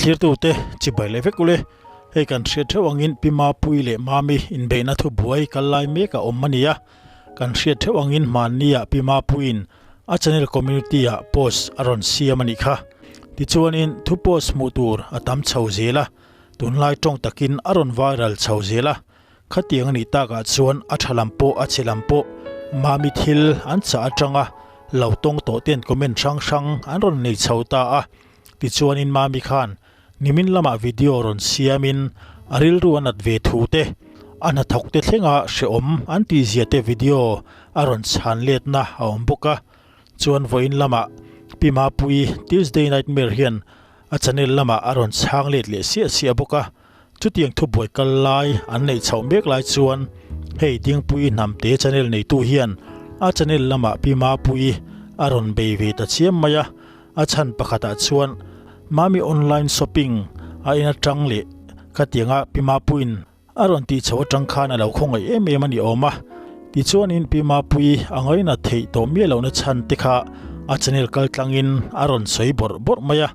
Thlirtute chibai leh vek ule. Hei kan hriat theuh angin Pi Mapuii leh Mami inbeihna thubuai kal lai mek a awm a ni a. Kan hriat theuh angin hmannia Pi Mapuiin a channel community ah post a rawn siam a nih kha. Tichuanin thu post hmuh tur a tam chho zel a, tunlai tawng takin a rawn viral chho zel a. Khatiang a nih takah chuan a tha lam pawh a chhe lam pawh Mami thil an chah atanga lo tawng tawh ten comment hrang hrang an rawn nei chho ta a. Tichuanin Mami khan nimin lamah video rawn siamin a rilru a nat ve thu te, a hnathawk te thlenga hrehawm an tihzia te video a rawn chhan letna a awm bawk a. Chuan vawiin lamah Pi Mapuii Tuesday Nightmare hian a channel lamah a rawn chhang let leh siah siah bawk a. Chutiang thubuai kal lai an neih chhoh mek lai chuan hei Dingpui Hnamte channel neitu hian a channel lamah Pi Mapuii a rawn bei ve ta chiam mai a, a chhan pakhatah chuan Mami online shopping a en atang leh khatianga Pi Mapuiin a rawn tih chhoh atang khan a lo khawngaih em em a ni awm a. Tichuanin Pi Mapuii a ngainat theih tawh miah lohna chhan te kha a channel kaltlangin a rawn sawi bawrh bawrh mai a.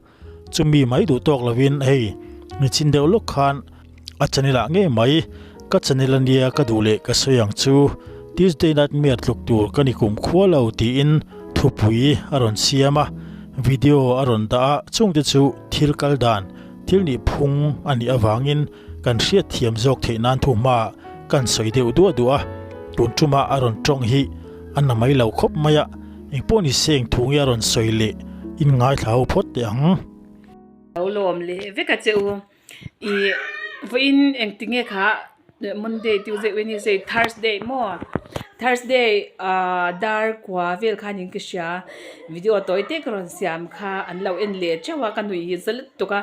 Chumi mai duh tawk lovin hei nichin deuh lawk khan a channel ah ngei mai ka channel ania ka duh leh ka sawi ang chu Tuesday Nightmare tluk tur ka ni kum khua lo tiin thupui a rawn siam a, video a rawn dah a, chungte chu thil kal dan thil nih phung a nih avangin kan hriat thiam zawk theih nan thu hma kan sawi deuh duah duah a, tun tuma a rawn tawng hi a na mai lo khawp mai a. Engpawh ni se eng thu nge a rawn sawi leh in ngaithla ho phawt teh ang. Lo lawm leh vek a che u. I vawiin engtinge kha Monday, Tuesday, Wednesday, Thursday maw? Thursday ah dar kua vel khan in ka hria video tawi te ka rawn siam kha an lo en leh theuh a ka nuih hi za lutuk a.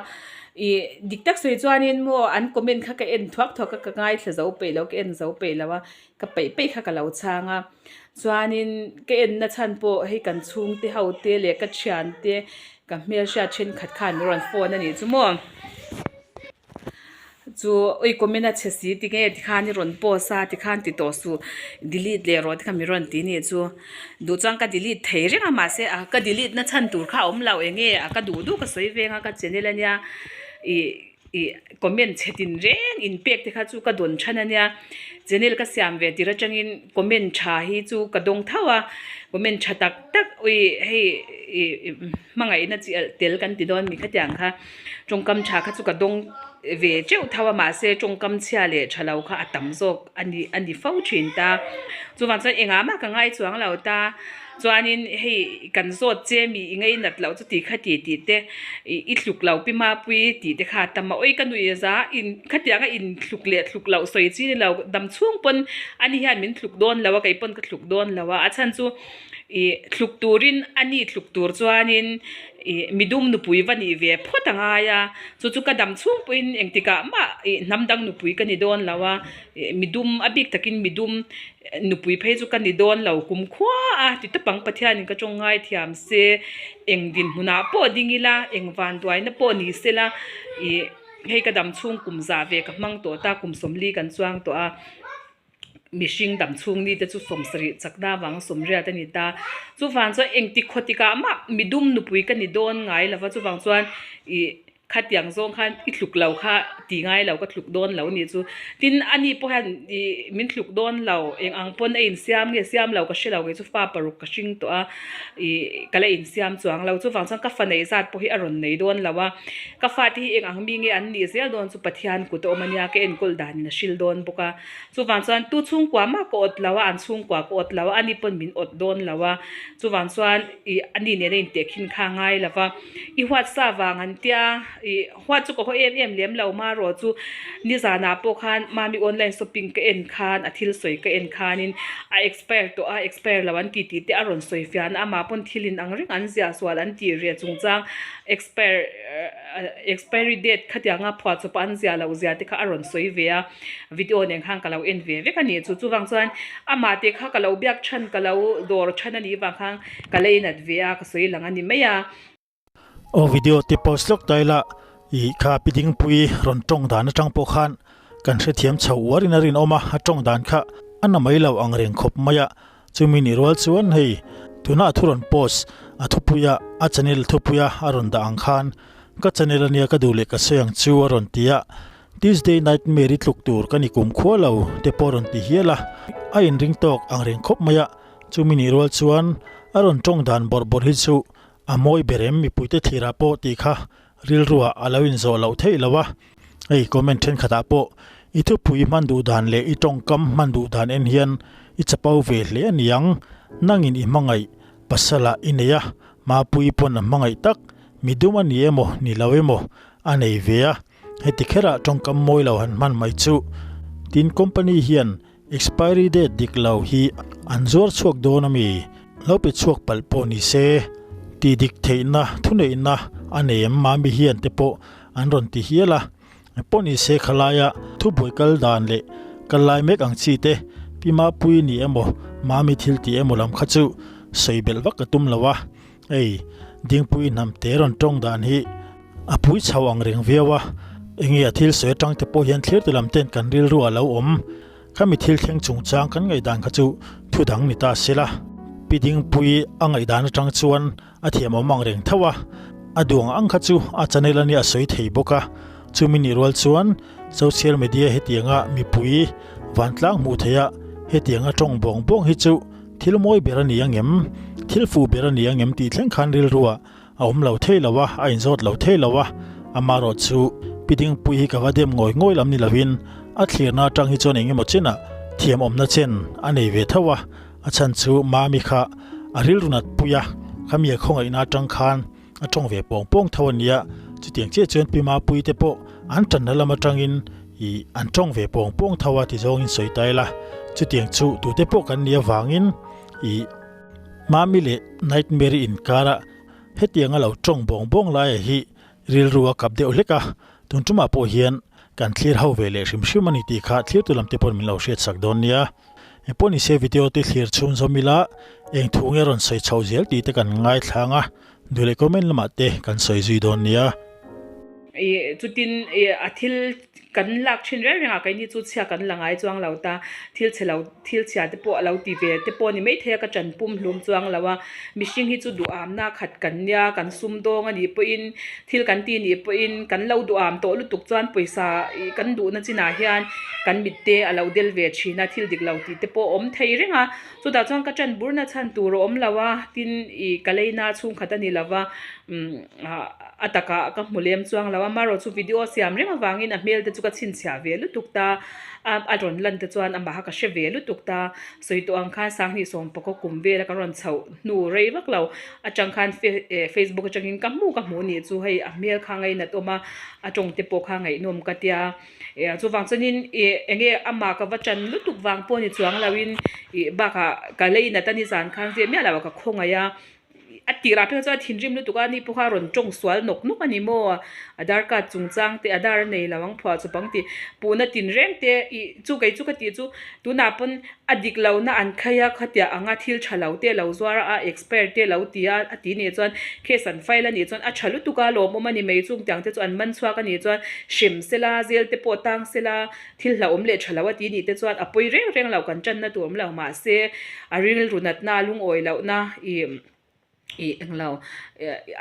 Ih dik tak sawi chuanin maw an comment kha ka en thuak thuak a ka ngaithla zo peih lo ka en zo peih lo a ka peih peih kha ka lo chhang a. Chuanin ka enna chhan pawh hei kan chhungte ho te leh ka thiante ka hmelhriat thenkhat khan min rawn phone a nih chu maw. Chu ui comment a chhe si tinge tikhan i rawn post a tikhan ti tawh suh delete leh rawh te kha min rawn ti nih chu. Duh chuan ka delete thei reng a mahse a ka delete na chhan tur kha a awm lo enge a ka duh duh ka sawi veng a ka channel ania ih. Ih comment chhe tin reng in pek te kha chu ka dawn than a nia, channel ka siam ve tir atangin comment tha hi chu ka dawng tho a, comment tha tak tak ui hei ih hmangaihna chi alh tel kan ti dawn mi khatiang kha tawngkam tha kha chu ka dawng ve teuh tho a mahse tawngkam chhia leh tha lo kha a tam zawk a ni a ni fo thin ta, chuvang chuan engah mah ka ngai chuang lo ta. Chuanin hei kan zawt che mi i ngei nat loh chu ti kha ti tih te i tluk lo pi mapui tih te kha a tam a, awi ka nuih za in khatianga in tluk leh tluk loh sawi chi ni lo dam chhung pawn ani hian min tluk dawn lo a kei pawn ka tluk dawn lo a, a chhan chu ih tluk turin ani tluk tur chuanin ih midum nupui va nih ve phawt a ngai a, chu chu ka dam chhung pawhin engtikah mah ih hnam dang nupui ka ni dawn lo a, ih midum a bik takin midum. Nupui phei chu ka ni dawn lo kum khua a, ti tawp ang Pathianin ka tawng ngai thiam se, eng dinhmunah pawh ding ila, eng vanduaina pawh ni sela, ih hei ka dam chhung kum zah ve ka hmang tawh ta, kum sawmli kan chuang tawh a, mihring dam chhung ni te chu sawmsarih chakna avanga sawmriat a ni ta, chuvang chuan engti khawtikah mah midum nupui ka ni dawn ngai lova chuvang chuan ih. Khatiang zawng khan i tluk lo kha ti ngai lo ka tluk dawn lo nih chu. Tin, ani pawh hian ih min tluk dawn lo, eng ang pawn a insiam nge siam lo ka hre lo kei chu fa paruk ka hring tawh a, ih ka la insiam chuang lo. Chuvang chuan ka fa neih zat pawh hi a rawn nei dawn lo a, ka fate hi eng ang mi nge an nih zel dawn chu Pathian kut a awm a nia, ka enkawl danin a hril dawn bawk a. Chuvang chuan tu chhungkua mah ka awt lo a, an chhungkua ka awt lo a, ani pawn min awt dawn lo a. Chuvang chuan ih ani nena intehkhin kha a ngai lo va. I huat sa vang an tia, ih huat chu ka haw em em lem lo marawh chu nizanah pawh khan mami online shopping ka en khan a thil sawi ka en khanin a expire tawh a expire lo an ti tih te a rawn sawi fiahna amah pawn thil in ang reng an ziah sual an tih reh chungchang expire expiry date khatianga phuahchawp an ziah loh zia te kha a rawn sawi ve a video nen khan ka lo en ve vek a ni chu chuvang chuan amah te kha ka lo biak than ka lo dawr than a nih vang khan Ka lei nat ve a, ka sawi lang a ni mai a. Aw video te post lawk ta ila ih kha pi dingpui rawn tawng dan atang pawh khan kan hrethiam chho uar in a rinawm a, a tawng dan kha a na mai lo ang reng khawp mai a, chumi nih rual chuan hei tuna a thu rawn post a thupuia a channel thupuia a rawn dah ang khan. Ka channel ania ka duh leh ka sawi ang chu a rawn ti a, Tuesday Nightmare i tluk tur ka ni kum khua lo te pawh a rawn ti hial a, a inring tawk ang reng khawp mai a, chumi nih rual chuan a rawn tawng dan bawrh bawrh hi chu a mawi ber em mipuite thlirah pawh tih kha rilruah a lo inzawh loh theih lo a, hei comment thenkhatah pawh i thupui hman duh dan leh i tawngkam hman duh dan en hian i chapo ve hle a niang, nangin i hmangaih pasala i nei a, Mapui pawn a hmangaih tak, mi dum a ni emaw ni lo emaw a nei ve a, heti kherah tawngkam mawi lo han hman mai chu. Tin company hian expiry date dik lo hi an zuar chhuak dawn a mi? Lo pe chhuak palh pawh ni se, tih dik theihna thuneihna a nei em Mami hian te pawh an rawn ti hial a, pawh ni se khalaia thubuai kal dan leh kal lai mek ang chi te Pi Mapui ni emaw Mami thil tih emaw lam kha chu sawi belh vak ka tum lo a, hei Dingpui hnam te rawn tawng dan hi a pui chho ang reng viau a, enge a thil sawi atang te pawh hian thlir ti lam ten kan rilru a lo awm. Khami thil thleng chungchang kan ngaihdan kha chu thu dang ni ta se la, Pi Dingpui a ngaihdan atang chuan a thiamawm ang reng tho a, a duang ang kha chu a channel a nia a sawi thei bawk a, chumi nih rual chuan social media hetianga mipui vantlang hmuh theih a hetianga tawng bawng bawng hi chu thil mawi ber a ni ang em, thil fuh ber a ni ang em tih thleng khan rilruah A awm lo thei lo a, a inzawt lo thei lo a, amarawh chu Pi Dingpui hi ka va dem ngawi ngawi lam ni lovin a thlirna atang hi chuan eng emaw chenah thiam awmna chen a nei ve tho a, a chhan chu Mami kha a rilru nat pui a, khami a khawngaihna atang khan a tawng ve pawng pawng tho a nia, chutiang chiah chuan Pi Mapui te pawh an tanna lam atangin ih an tawng ve pawng pawng tho a ti zawngin sawi ta ila, chutiang chu tute pawh kan nih avangin ih. Mami leh Nightmare inkara hetianga lo tawng bawng bawng laia hi rilru a kap deuh hlek a, tun tumah pawh hian kan thlir ho ve leh hrim hrim a ni tih kha thlirtu lam te pawn min lo hriat sak dawn nia. Engpawh ni se video te thlir chhung zawm ila eng thu nge rawn sawi chho zel tih te kan ngaithlang a, duh leh comment lamah te kan sawi zui dawn nia. Ih chutin ih a thil kan lak thin reng reng a keini chu chhia kan la ngai chuang lo ta thil chhe lo thil chhia te pawh a lo ti ve te pawh a ni maithei a ka ṭan pum hlum chuang lo a mihring hi chu duhamna khat kan nia kan sum dawng a nih pawhin thil kan ti nih pawhin kan lo duham tawh lutuk chuan pawisa ih kan duhna chinah hian kan mit te a lo del ve thin a thil dik lo tih te pawh a awm thei reng a chutah chuan ka ṭan burna chhan tur a awm lo a tin ih ka leina chhungkhat a ni lo va umm ah. A takah ka hmu lem chuang lo a, amaherawh chu video siam reng avangin a hmel te chu ka chhinchhiah ve lutuk ta a, a rawn lan te chuan amah kha ka hre ve lutuk ta, sawi tawh ang khan Sanghnih Sawmpakaw kum vela ka rawn chhoh hnu rei vak lo atang khan Facebook atangin ka hmu ka hmuh nih chu hei a hmel kha ngainat awm a, a tawng te pawh kha ngaihnawm ka tia, chuvang chuanin ih enge amah ka va tan lutuk vang pawh ni chuang loin ih bakah ka lei nat a ni zan khan zeh miah lo a ka khawngaih a. A tirah phei chuan a thinrim lutuk a, ani pawh kha a rawn tawng sual nawk nawk a ni maw? Aadhar card chungchang te, Aadhar a nei lo ang phuah chawp ang tih puhna tinreng te ih chu kei chu ka tih chu tunah pawn a dik lohna an khai a, khatiah anga thil tha lo te a lo zuar a, a expire te a lo ti a, a ti nih chuan case an file a nih chuan a tha lutuk a, lawmawm a ni mai chung tiang te chu an man chhuak a nih chuan hrem sela, zel te pawh tang sela, Thil hlauhawm leh tha lo a ti nih te chuan a pawi reng reng lo kan tanna tur awm lo mahse a rilru natna a lungawi lohna ih ih englo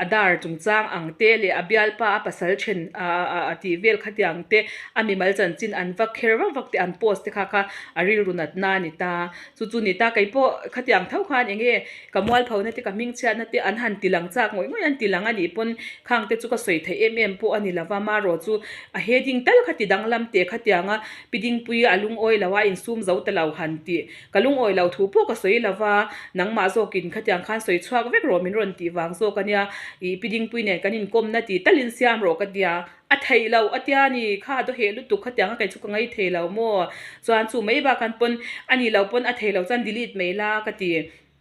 a dar chungchang ang te leh a bialpa a pasal then a tih vel khatiang te a mimal chanchin an va kher vak vak te an post te kha kha a rilru natna a ni ta chu chu ni ta keipawh khatiang tho khan eng nge ka mualpho na te ka hmingchhiatna te an han ti lang chak ngawih ngawih an ti lang a nih pawn khang te chu ka sawi theih em em pawh a ni lova marawh chu a heading tal kha ti danglam teh khatiang a pi dingpui a lungawi lo a insum zo ta lo han tih ka lungawi lo thu pawh ka sawi lova nangmah zawkin khatiang khan sawi chhuak vek rawh min rawn tih vang zawk a nia ih pi dingpui nen kan inkawmna tih talin siam rawh ka tia a theih loh a tia ni kha a dawheh lutuk khatiang a kei chu ka ngai thei lo maw chuan chu mai bak an pawn a nih loh pawn a thei loh chuan delete mai la ka ti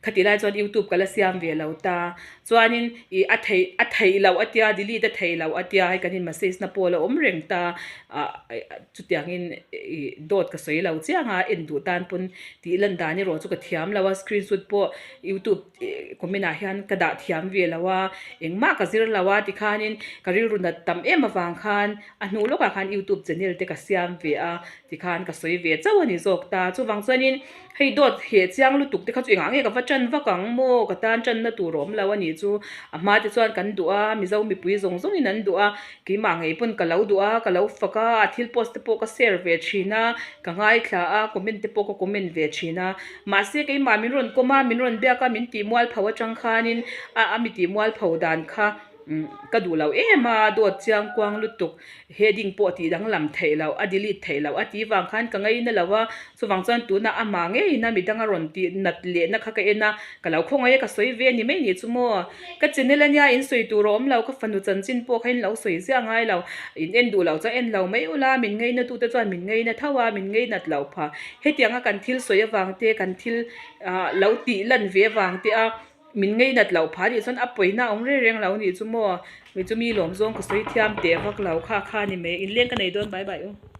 khati lai chuan youtube ka la siam ve lo ta chuanin ih a theih a theih loh a tia delete a theih loh a tia hei kan in message na pawh a la awm reng ta ah chutiangin ih dawt ka sawi lo chiang a en duh tan pawn tih lan dan erawh chu ka thiam lo a screenshot pawh youtube comment ah hian ka dah thiam ve lo a, engmah ka zir lo a tikhanin ka rilru nat tam em avang khan a hnu lawkah khan youtube channel te ka siam ve a tikhan ka sawi ve chauh a ni zawk ta chuvang chuanin hei dawt heh chiang lutuk te kha chu engah nge ka va tan vak ang maw ka tan tanna tur a awm lo a nih chu. chu. A hma te chuan kan duh a, Mizo mipui zawng zawngin an duh a, keimah ngei pawn ka lo duh a, ka lo fak a, a thil post te pawh ka share ve thin a, ka ngaithla a, comment te pawh ka comment ve thin a. Mahse keimah min rawn kawm a, min rawn biak a, min tih mualpho atang khanin a a mi tih mualpho dan kha ka duh lo em a, dawt chiang kuang lutuk. Heading pawh tih danglam theih loh, a delete theih loh a tih vang khan ka ngaina lo a, chuvang chuan tunah amah ngeiin a midang a rawn tih nat lehna kha ka en a, ka lo khawngaih a ka sawi ve a ni mai ni chu maw. Ka channel ania in sawi tur a awm lo, ka fanu chanchin pawh kha in lo sawi ziah ngai lo, in en duh loh chuan en lo mai ula, min ngaina tute chuan min ngaina tho a, min ngainat loh phah. Hetianga kan thil sawi avang te, kan thil ah lo tih lan ve avang te a. Min ngeinat loh phah nih chuan a pawina a awm reng reng lo nih chu maw? Mi chu mi lawm zawng ka sawi thiam teh vak lo kha kha ni mai. Inleng ka nei dawn bye bye u.